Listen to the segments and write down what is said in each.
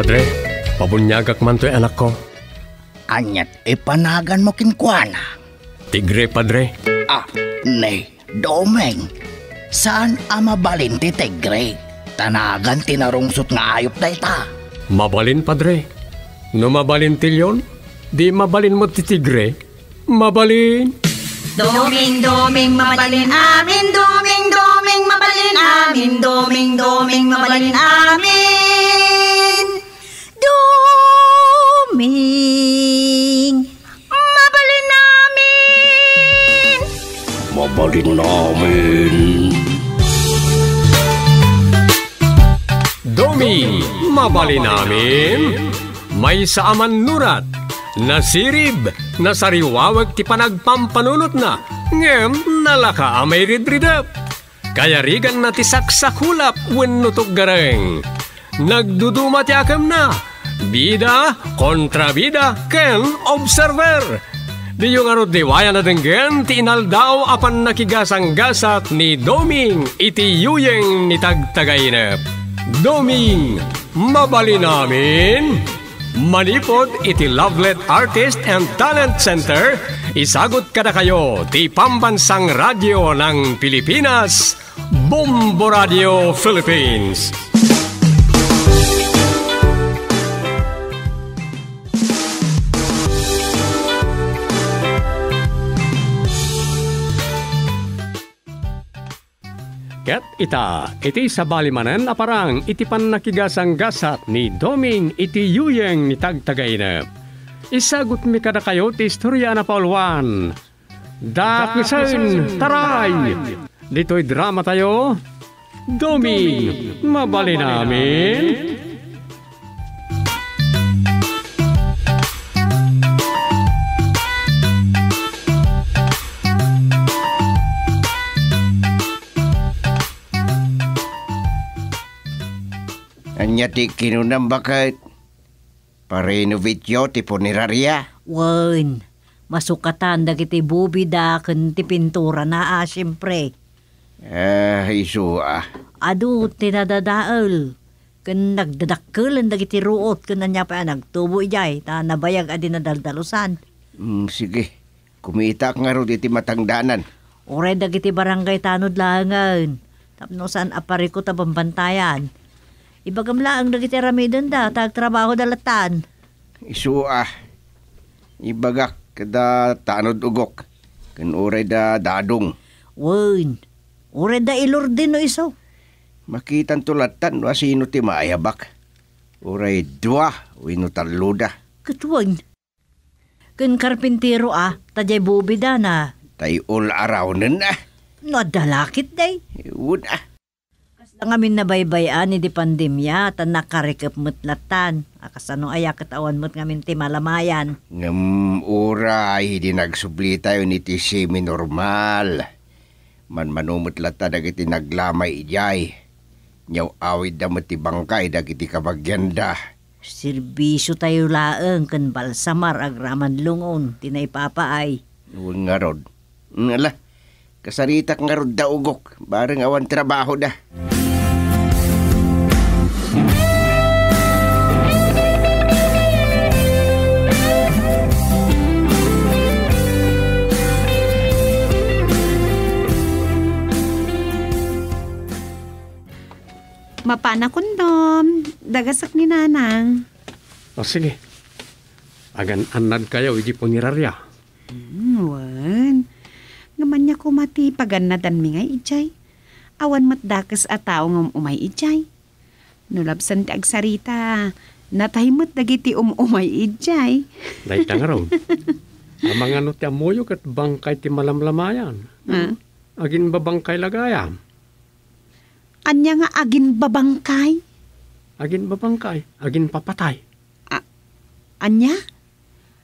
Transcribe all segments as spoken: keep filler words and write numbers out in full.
Padre, pabuniagak man toy anakko. Aniat ipanaganmo kenkuana? Tigre, Padre. Ah, ni Doming. Saan a mabalin ti tigre? Ta nagan ti narungsot nga ayup dayta. Mabalin, Padre. No mabalin ti leon, di mabalin met ti tigre. Mabalin. Doming, Doming, mabalin amin. Doming, Doming, mabalin amin. Doming, Doming, mabalin amin. Doming, mabalin amin. Mabalin amin. Doming, mabalin amin. Maysa a mannurat, nasirib, nasariwaweg ti panagpampanunotna, ngem nalaka a mairidridep. Kayariganna ti saksakulap wenno tuggareng. Nagduduma ti akemna, bida, kontrabida, ken observer. Diyo ngarud liwayan a denggen ti inaldaw a pannakigasanggasat ni Doming iti yuyeng ni Tagtagainep. Doming, mabalin amin. Manipud iti Lovelet Artist and Talent Center, isagut kadakayo ti Pambansang Radyo ng Pilipinas, Bombo Radio Philippines. Ket ita, iti sabali manen a parang iti pannakigasanggasat ni Doming iti yuyeng ni Tagtagainep. Isagutmi kadakayo ti istorya a napauluan. Dakesen, taray! Ditoy dramatayo, Doming, mabalin amin. Ania ti kinunam, baket? Parenovateyo ti puneraria? Wen, masukatan dagiti bubida ken ti pinturana a, siempre. Ah, isu a. Adu ti nadadael ken nagdadakkelen dagiti ruot ken ania pay a nagtubo idiay ta nabayag a di nadaldalusan. Mm, sige. Kumitaak ngarud iti matangdanan. Uray dagiti barangay tanod laengen tapno saan a parikut a bambantayan. Ibagam laeng dagiti aramidenda ta agtrabahoda lattan. Isu a, ibagak kada tanod ugok ken uray da dadong. Wen, uray da ilurdi no isu. Makitanto lattan no asino ti maayabak. Uray dua wenno talloda. Ket wen, ken karpintero a, ta diay bubidana. Tay ul-arawnen a. No adda lakit, day. Wen a. Kasla ngamin nabaybay-an idi pandemia, ta nakarikep met lattan. A, kasano aya ket awan met ngamin ti malamayan. Ngem uray idi nagsublitayon iti semi-normal. Manmano met latta dagiti naglamay idiay. Nyaw-awidda met ti bangkay dagiti kabagianda. Serbisiotayo laeng ken balsamar agraman lungon ti naipapaay. Wen ngarud. Ala, kasaritak ngarud da ugok, bareng awan trabahoda. Mapanakon, Dom. Dagasek ni Nanang. O, sige. Agan-annadkayo iti puneraria. Hmm, wen. Ngem ania koma ti pagannadanmi ngay idiay? Awan met dakes a tao nga um-umay idiay. No labsan ti agsarita, natay met dagiti um-umay idiay. Dayta ngarud. Amangan no ti ammoyo ket bangkay ti malamlamayan. Ah. Aginbabangkay la gayam. Ania nga aginbabangkay? Aginbabangkay, aginpapatay. A-, ania?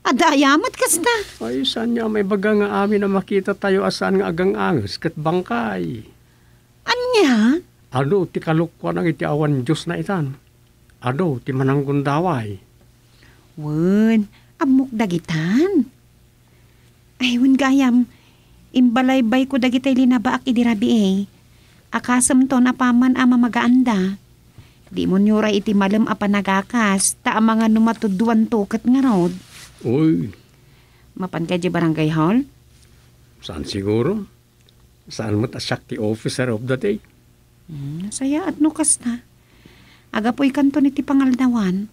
Adda aya met kasta? Ay, saan nga maibaga nga amin a makitatayo a saan nga agang-anges ket bangkay? Ania? Adu ti kalokuan iti awan Diosna itan. Adu ti mananggundaway. Wen, ammok dagitan. Ay, wen gayam, imbalaybayko dagitay linabaak idi rabii. Akasemton apaman a mamagaanda. Di mo niuray iti malem a panagakas, ta amangan no matudduanto ket ngarud. Uy. Mapan ka di barangay hall? Saan siguro? Saan met a siak ti officer of the day? Hmm, sayaat no kasta. Agapuykanton iti pangaldawan.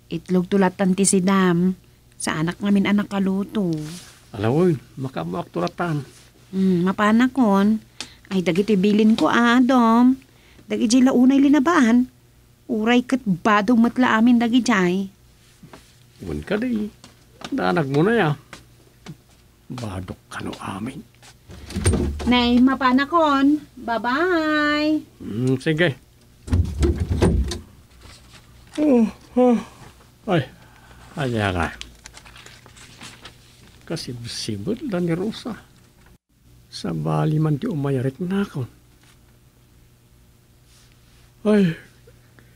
Itlog to latan ti sidam. Saanak ngamin a nakaluto. Ala, uy, makaammoak to latan. Hmm, mapanakon. Ay, dagiti bilinko, a, Dom. Dagiti la unay linabaan. Uray ket badong met la amin dagidiay. Wen kadi, danagmo na ya. Badok kano amin. Nay, mapanakon. Bye-bye. Mm, sige. Oh, oh. Ay, anya ka. Kasibsibet da ni Rosa. Sabali man ti umay a riknakon. Ay,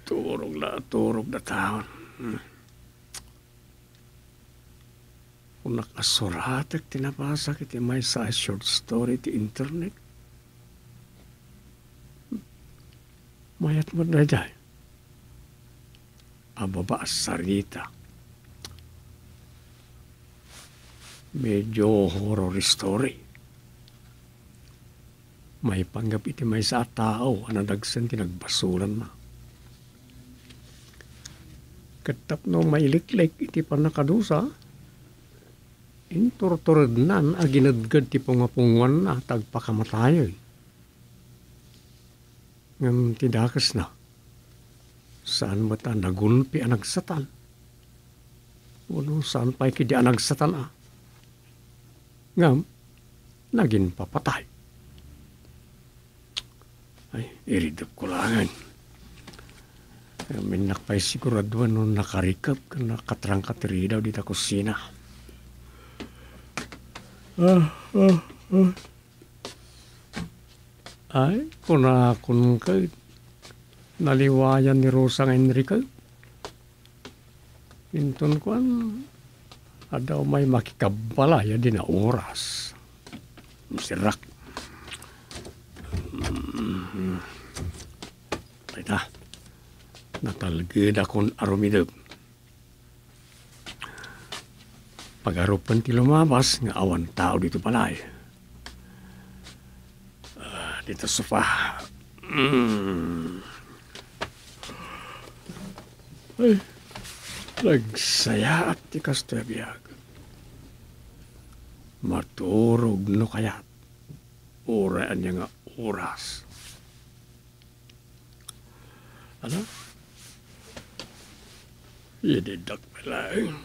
turog la, turog da taon. Hmm. Kunak a suratek ti napasak iti maysa a short story iti internet. Mayat met daydiay. A baba a sarita. Medyo horror story. Maipanggep iti maysa a tao a nadagsen ti nagbasolanna. Ket tapno mailiklik iti pannakadusa, inturturednan a ginedged ti pungapungoanna a tagpakamatayen. Ngem ti dakesna, saan met a nagulpi a nagsatan. Wenno saan pay ketdi a nagsatan a. Ngem, naginpapatay. Ay, iridepko laengen. Ngem, innak pay siguraduen no nakarikep ken nakatrangka ti ridaw dita kusina. Ah, ah, ah. Ay, kunakon ket, naliwayan ni Rosa nga Enrique. Inton kuan, adda umay makikabbalay a di na oras. Sirak. Mm. Ay ta, natalgedakon a rumidep. Pagarupen ti lumabas nga awan tao dito balay. Ah, dito sofa. Mm. Ay, nagsayaat ti kastoy a biag. Maturog no kayat. Uray ania nga oras. Ala? Ididdak pay laeng.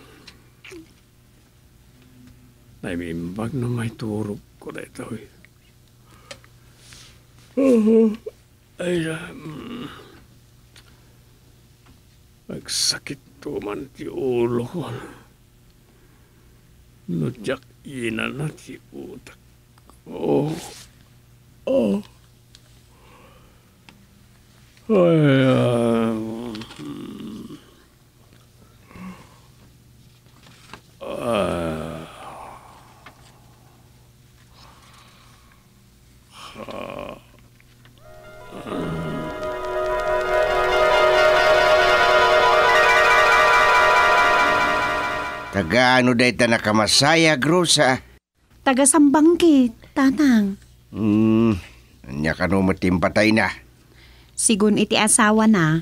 Naimimbag no maiturogko daytoy. Ay, mm. Agsakit man ti ulokon. No diak inana ti utak. Oh. Oh. Ay, ah, hmm. Ah. Ah. Taga ano dayta nakamasayag, Rosa? Taga Sambangkit, Tatang. Hmm, ania kano met ti impatayna? Sigun iti asawana,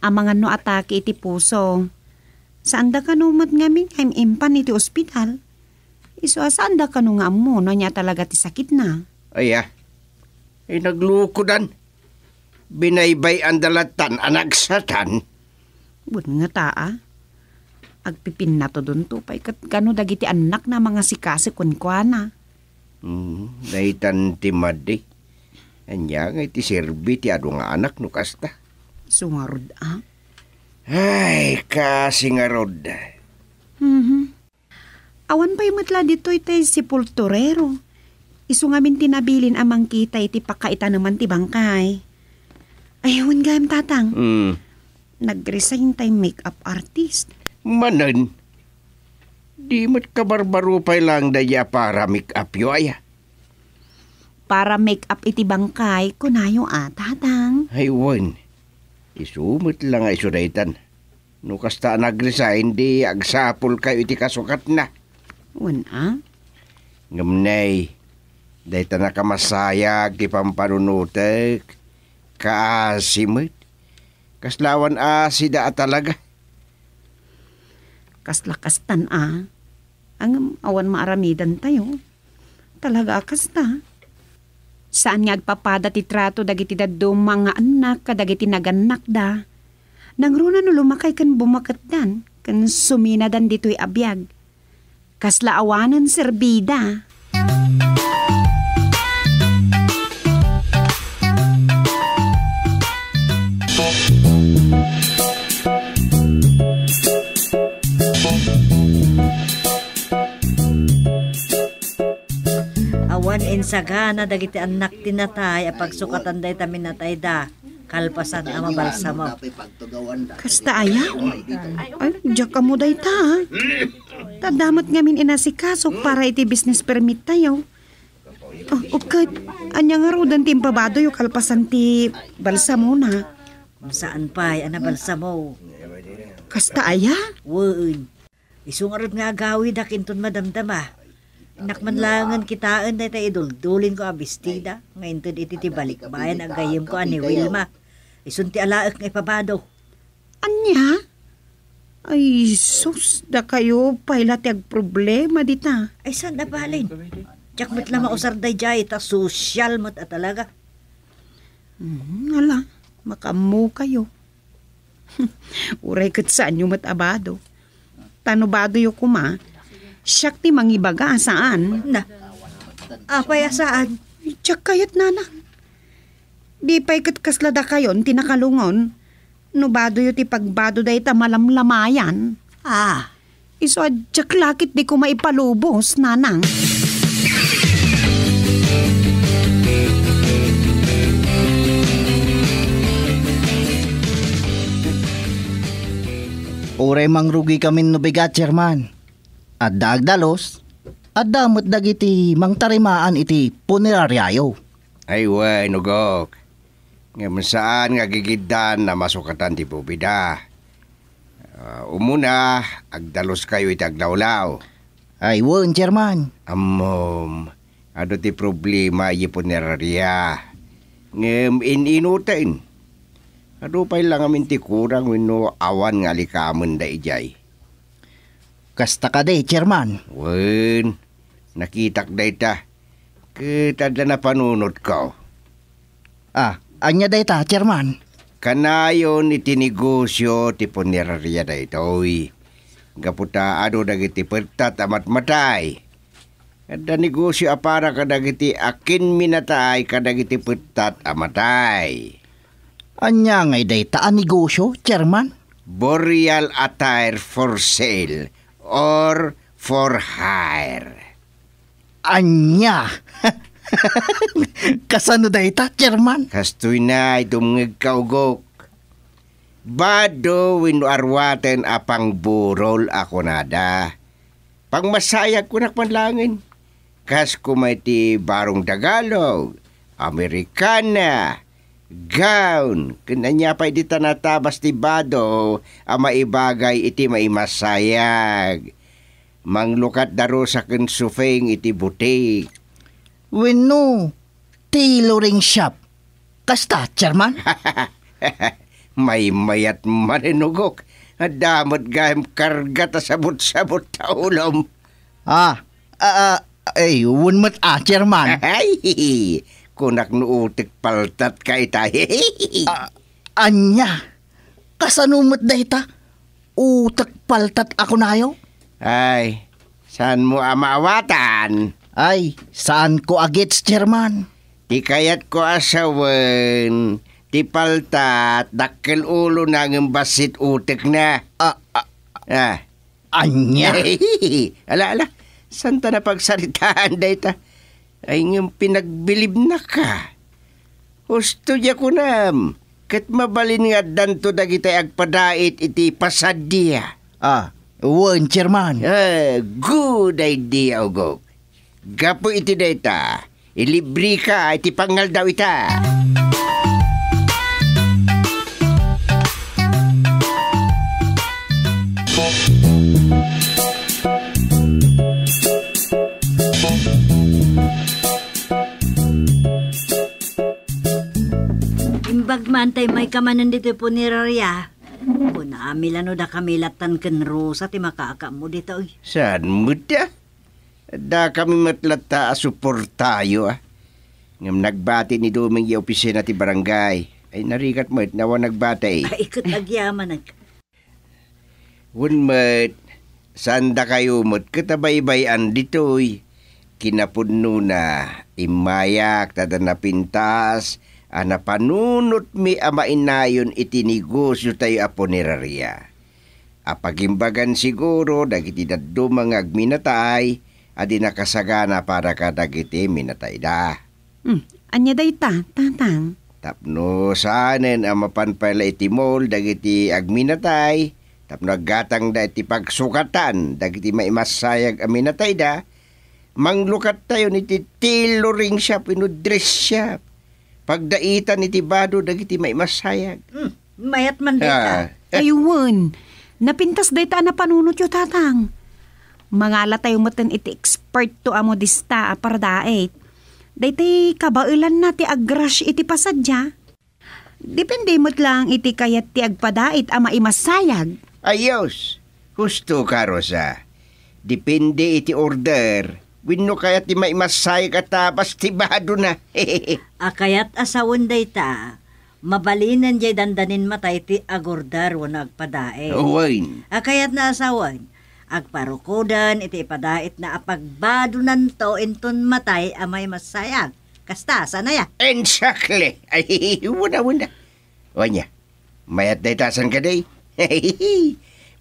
amangan no atake iti puso. Saanda kano met ngamin nga im-impan iti ospital. Isu a saanda kano nga ammo no ania talaga ti sakitna. Aya, ay naglukodan. Binaybay-anda latan a nagsatan. Wen nga taa. Agpipinnatudonto pay ket kano dagiti annakna a mangasikaso kenkuana. Hmm, daytan ti madi. Ania nga iti serbi ti adu nga anak no kasta? Isu ngarud a. Ay, kasi ngarud. Mhm. Awan pay met la ditoy ti sepulturero. Isu ngamin ti nabilin a mangkita iti pakaitaneman ti bangkay. Ay, wen gayam, Tatang. Hmm. Nag-resign tay make-up artist. Manen, di met kabarbaro pay laeng daydi a para make-up yo, aya? Para make-up iti bangkay, kunayo a, Tatang. Ay, wen. Isu met la nga isu daytan. No kasta a nag-resign, di agsapulkayo iti kasukatna. Wen a? Ngem nay, dayta nakamasayag ti pampanunotek. Kaasi met. Kasla awan asida a talaga. Kasla kastan a. Ngem awan maaramidantayo. Talaga a kasta. Saan nga agpapada ti trato dagiti dadduma nga annak kadagiti nagannakda. Nangruna no lumakay ken bumaketdan ken suminadan ditoy a biag. Kasla awanen serbida. Awan insagana dagiti annak ti natay a pagsukatan dayta minatayda, kalpasan a mabalsamo. Kasta aya? Ay, diak ammo dayta, a. Ta adda met ngamin inasikasok para iti business permit tayo. Oh, o ket, ania ngaruden ti impabadoyo kalpasan ti balsamona? Saan pay a nabalsamo. Kasta aya? Wen. Isu ngarud nga agawidak inton madamdama. Innak man laengen kitaen dayta iduldulinko a bestida nga inted iti ti balikbayan a gayyemko a ni Wilma. Isun ti alaek nga ipabado. Ania? Ay, sus, dakayo pay la ti agproblema dita. Ay, saan a balin? Diak met la mausar daydiay ta sosyal met a talaga. Hmm, ala, makaammokayo. Uray ket saanyo met a bado. Ta no badoyo koma, siak ti mangibaga a saan. Na, apay a saan? Diak kayat, nanang. Di pay ket kasla dakayon ti nakalungon. No badoyo ti pagbado dayta malamlamayan. Ah. Isu a diak la ketdi koma ipalubos, nanang. Uray mangrugikamin no bigat, Chairman. Adda agdalus, adda met dagiti mangtarimaan iti punerariayo. Ay wen, ugok. Ngem saan nga gigiddan a masukatan ti bubida. Ah, umuna, agdaluskayo iti aglawlaw. Ay wen, Chairman. Ammom, adu ti problema idiay puneraria. Ngem in-inuten. Adu pay la ngamin ti kurang wenno awan nga alikamenda idiay. Kasta kadi, Chairman? Wen, nakitak dayta. Ket adda napanunotko. Ah, ania dayta, Chairman? Kanayon iti negosio ti puneraria daytoy. Gapu ta adu dagiti pettat a matmatay. Adda negosio a para kadagiti akin minatay kadagiti pettat a matay. Ania ngay dayta a negosio, Chairman? Burial attire for sale or for hire. Ania? Kasano dayta, Chairman? Kastoy na, dumngegka, ugok. Bado wenno aruaten a pangburol a kunada. Pangmasayag kunak man laengen. Kas koma iti barong Tagalog, Amerikana, gown, ken ania pay dita natabas ti bado a maibagay iti maimasayag. Manglukatda rusa ken supeng iti butik. Wenno, tailoring shop. Kasta, Chairman? Maymayat manen, ugok. Adda met gayam karga ta sabot-sabot ta ulom. Ah, ah, ah, ay, wen met a, Chairman. Ay, kunak no utek paltatka ita. Ah, ania? Kasano met dayta? Utek paltat a kunayo? Ay, saanmo a maawatan? Ay, saanko a gets, Chairman. Ti kayatko a sawen, ti paltat, dakkel ulona ngem bassit utekna. Ah, ah, Ah. Ania? Ala, ala. Saan ta napagsaritaan dayta? Ay, ngem pinagbilibnaka. Husto dia kunam, ket mabalin nga addanto dagiti agpadait iti pasadia. Ah, wen, Chairman. Ah, good idea, ugok. Gapu iti dayta, ilibreka iti pangaldaw ita. Antay may kamanen ditoy punerarya. Kunami la no dakami lattan ken Rosa ti makaakaammo ditoy. Saan met a? Dakami met latta a suportayo, a. Ngem nagbati ni Doming ya opisina ti barangay. Ay, narigat met, nawa nagbati. Ay, ket agyamanak. Wen met, saan dakayo met ket a baybay-an ditoy. Kinapudnona, immayak ta adda napintas a napanunotmi a mainayon iti negosiotayo a punerarya. Apagimbagan siguro dagiti dadduma nga agminatay a di nakasagana para kadagiti minatayda. Hmm, ania dayta, Tatang? Tapno saanen a mapan pay la iti mall dagiti agminatay, tapno aggatangda iti pagsukatan dagiti maimassayag a minatayda, manglukattayon iti tailoring shop wenno dress shop. Pagdaitan iti bado dagiti maimassayag. Hmm, mayat man dayta. Ah. Ay, wen. Napintas dayta a napanunotyo, Tatang. Mangalatayo metten iti eksperto a modista a paradait. Daytoy kabaelanna ti agrush iti pasadian. Depende met laeng iti kayat ti agpadait a maimassayag. Ayos. Husto ka, Rosa. Depende iti order. Wenno kayat ti maimassayag a tabas ti badona. A kayat a sawen dayta, mabalinen jay dandanin matay ti agorder wenno agpadait. Wen. A kayatna a sawen, agparukoden iti ipadaitna a pagbadonanto inton matay a maimassayag. Kasta, saan aya? Exactly. Ay, wala, wala. O ania, mayat dayta, saan kadi?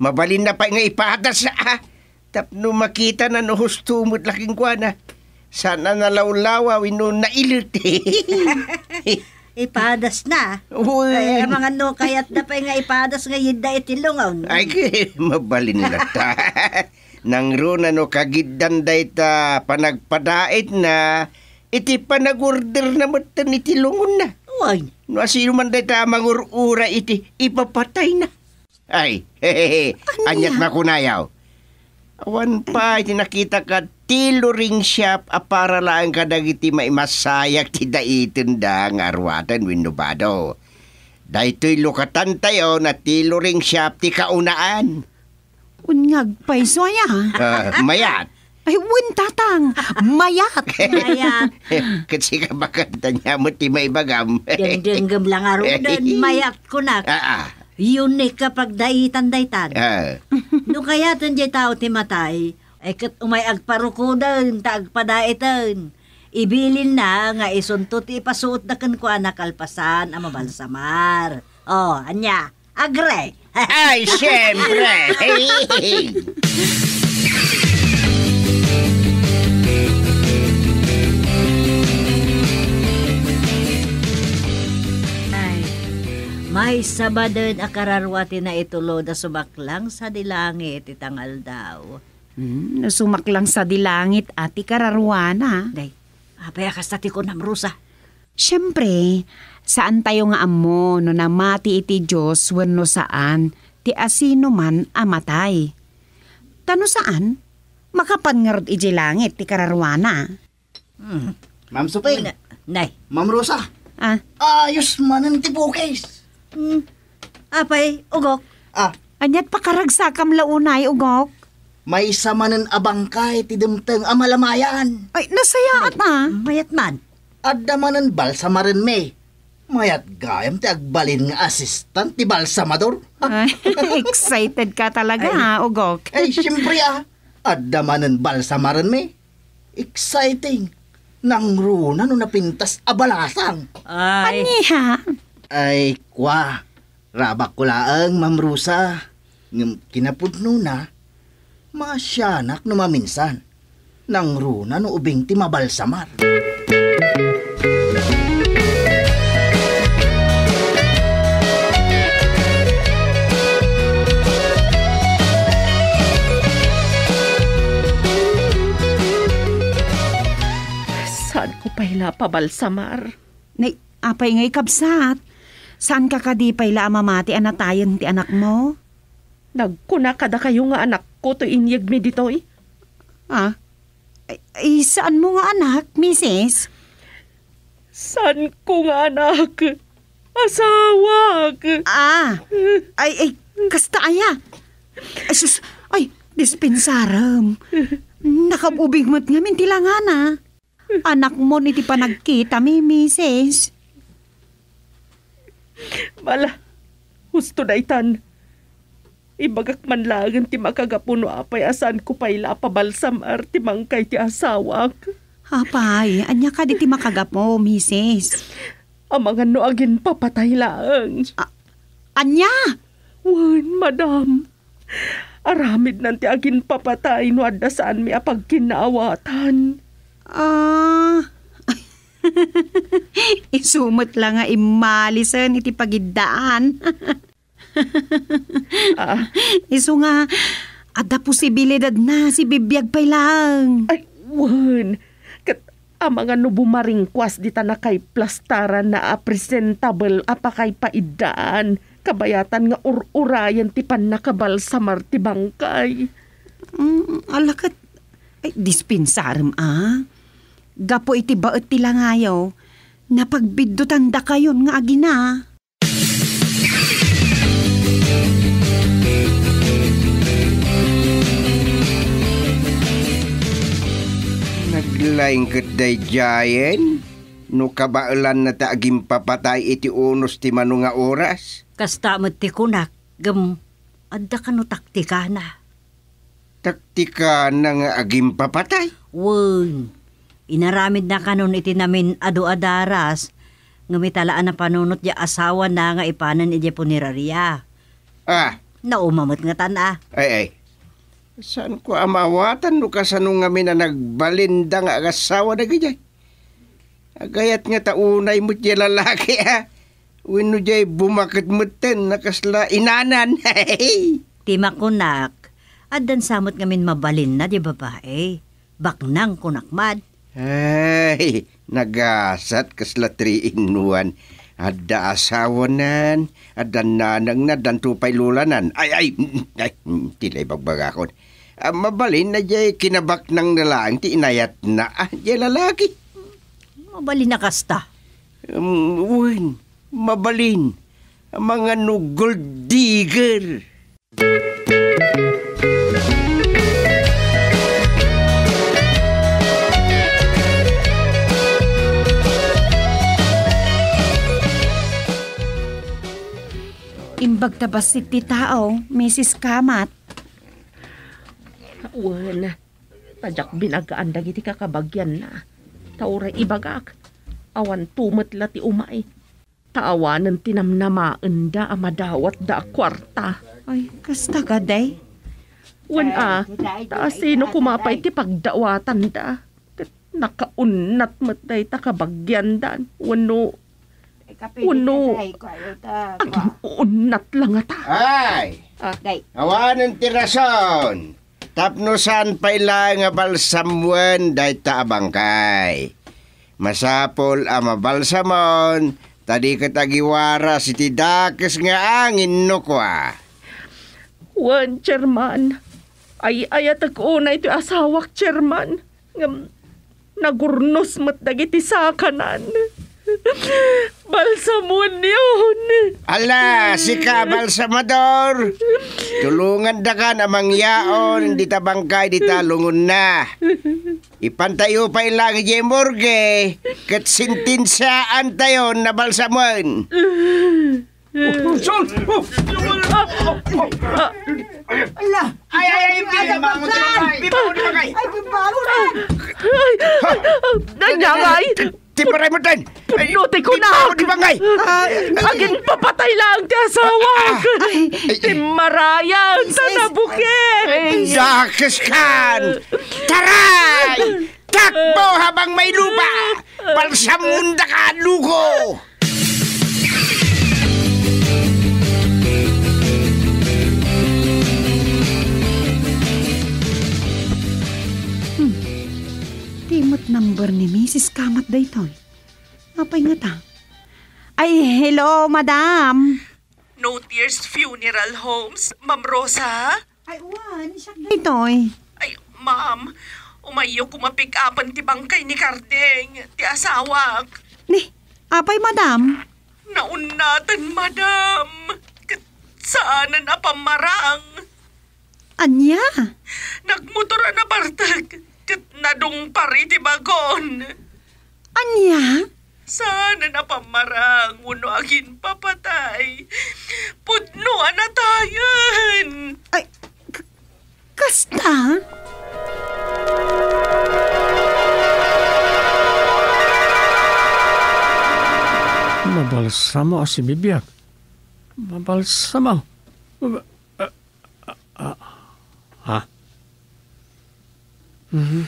Mabalinna pay nga ipadas, a. Tapno makitana no husto met la kenkuana. Saan a nalawlawa wenno nailet. Ipadasna? Wen. Ay, amangan no kayatna pay nga ipadas nga yidda iti lungon. Ay, mabalin latta. Nangruna no kagiddan dayta panagpadaitna iti panagorderna metten iti lungonna. Wen. No asino man dayta a mangur-uray iti ipapatayna. Ay, hehehe. Ania? Aniat makunayo? Awan pay ti nakitak a tailoring shop a para laeng kadagiti maimassayag ti daitenda nga aruaten wenno bado. Daytoy lukatantayo a tailoring shop ti kaunaan. Wen nga agpayso aya? Ah, mayat. Ay, wen, Tatang. Mayat. Mayat. Ket sika, baket ania met ti maibagam? Dengdengngem la ngaruden, mayat kunak. Ah, ah. Unique a pagdaitan daytan. Ah. No kayaten jay tao ti matay, ay ket umay agparukoden ta agpadaiten. Ibilinna nga isunto ti ipasuotda kenkuana kalpasan a mabalsamar. O, ania? Agree? Ay, siyempre! Ay, maysa manen a kararua ti naitulod a sumaklang sadi langit iti tangaldaw. Hmm, no sumaklang sadi langit a ti kararuana. Day, apay a kasta ti kunam, Rosa? Siempre, saantayo nga ammo no namati iti Dios wenno saan ti asinoman a matay. Ta no saan, makapan ngarud idiay langit ti kararuana. Hmm. Ma'am Suping. Na-, nay. Ma'am Rosa. Ah. Ayos manen ti pukis. Hmm. Apay, ugok? Ah. Ania't pakaragsakam la unay, ugok? Maysa manen a bangkay ti dimteng a malamayan. Ay, nasayaat, ah. Mayat man. Adda manen balsamarenmi. Mayat gayam ti agbalin nga assistant ti balsamador. Ay, excited ka talaga, ha, ugok? Ay, siyempre, ah. Adda manen balsamarenmi. Exciting. Nangruna no napintas a balasang. Ay. Ania? Ay, kwa. Rabakko laeng, Ma'am Rosa. Ngem kinapudnona, maasianak no maminsan. Nangruna no ubing ti mabalsamar. Saanko pay la pabalsamar? Nay, apay ngay, kabsat? Saanka kadi pay la a mamati a natayen ti anakmo? Nagkuna kadakayo nga anakko toy inyegmi ditoy? Ah? Ay, ay, saanmo nga anak, misis? Saanko nga anak? Asawak! Ah, ay, ay, kasta aya. Ay, sus, ay, dispensarem. Nakab-ubing met ngamin ti langana. Anakmon iti panagkitami, misis. Bala, husto daytan. Ibagak man laengen ti makagapu no apay a saanko pay la a pabalsamar ti bangkay ti asawak. Apay, ania kadi ti makagapu, misis? Amangan no aginpapatay laeng. A-, ania? Wen, madam. Aramidnan ti aginpapatay no adda saanmi a pagkinnaawatan. Ah. Isu met la nga immalisen iti pagiddaan. Ah. Isu nga, adda posibilidad na sibibiag pay laeng. Ay, wen. Ket amangan no bumaringkuas dita nakaiplastaran na a presentable a pakaipaiddaan, kabayatan nga ur-urayen ti pannakabalsamar ti bangkay. Mm, ala ket, ay, dispensarem a. Gapu iti baet ti langayo, napagbiddutan dakayon nga agina. Naglaing ket daydiayen no kabaelanna ta agimpapatay iti unos ti mano nga oras. Kasta met ti kunak, ngem adda kano taktikana. Taktikana nga agimpapatay? Wen, inaramidna kanon iti namin-adu a daras, ngem ita la a napanunot diay asawana nga ipanen idiay puneraria. Ah. Nauma met ngatan a. Ay, ay. Saanko a maawatan no kasano ngamin a nagbalinda nga agasawa dagidiay. Agayat nga ta unay met diay lalaki a. Wenno diay bumaket metten a kasla inanan. Ti makunak, addan sa met ngamin mabalinna diay babai. Baknang kunak man. Ay, nagasat kasla three in one. Adda asawanan, adda nanangna, addanto pay lolanan. Ay, ay, ay, ti la ibagbagakon. Ah, mabalin na diay kinabaknang na laeng ti inayatna, ah, diay lalaki. Mabalin a kasta. Um, wen, mabalin. Amangan no gold digger. Imbag ta bassit ti tao, misis Kamat. Wen, ta diak binagaan dagiti kakabagianna. Ta uray ibagak, awanto met la ti umay. Ta awanen ti namnamaenda a madawatda a kuarta. Ay, kasta kadi? Wen a, ta asino koma pay ti pagdawatanda? Ket nakaunnat met dayta kabagiandan. Wenno, wenno, aginunnat la ngata. Ay! Ah. Awanen ti rason. Tapno saan pay laeng a balsamoen dayta a bangkay. Masapul a mabalsamon, ta di ket agiwaras iti dakes nga angin no kua. Wen, Chairman. Ay-ayatek unay ti asawak, Chairman. Ngem, nagurnos met dagiti sakanan. Balsamonyon. Ala, sika, balsamador. Tulongandakan a mangyaon dita bangkay dita lungonna. Ipantayo pay lang idiay morgue, ket sentensiaantayon a balsamoen. Sol! Ala! Ay, ay, ay, ay, bimangon, bimangon, bimangon, bimangon. Ay, bimangon. Ay, ay, ay, ay, ay, ay. Ti maray mo, Dan. Pudno ti kunak. Bimangon, bimangon. Aginpapatay lang ti asawak. Ah, ah. Ay, ay, ay. Ti marayag ta nabukeng. Dakes kan. Taray! Takbo habang may lupa. Balsamondaka, luko. Hmm. Ti met number ni misis Kamat daytoy. Apay ngata? Ay, hello, madam. No Tears Funeral Homes, Ma'am Rosa? Ay, wen, siak daytoy. Ay, ma'am, umayyo koma pick-upan ti bangkay ni Kardeng, ti asawak. Ni, apay, madam? Naunnaten, madam. Ket saanen a pammarang. Ania? Nagmotor a nabartek ket nadungpar iti bagon. Ania? Saanen a pammarang wenno aginpapatay. Pudno a natayen. Ay, k-, kasta? Mabalsamo a sibibiag. Mabalsamo. Mab-, ah, ah, ah, ha? Mhm.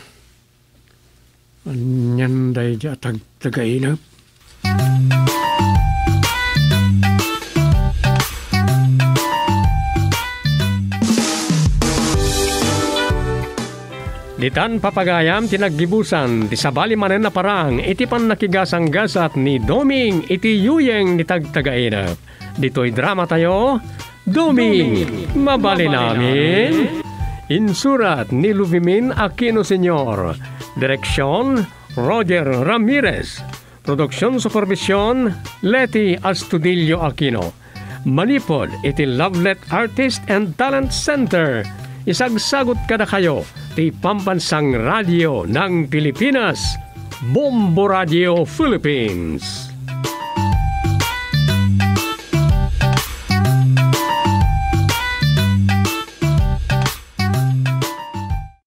Anian daydi a tagtagainep? Ditan, papagayam, ti naggibusan ti sabali manen a parang iti pannakigasanggasat ni Doming iti yuyeng ni tagtagainep. Ditoy dramatayo, Doming, mabalin amin. Insurat ni Luvimin Aquino Senior. Direksyon, Roger Ramirez. Produksion supervision, Leti Astudillo Aquino. Manipud iti Lovelet Artist and Talent Center, isagsagut kadakayo ti Pambansang Radio ng Pilipinas, Bombo Radio Philippines.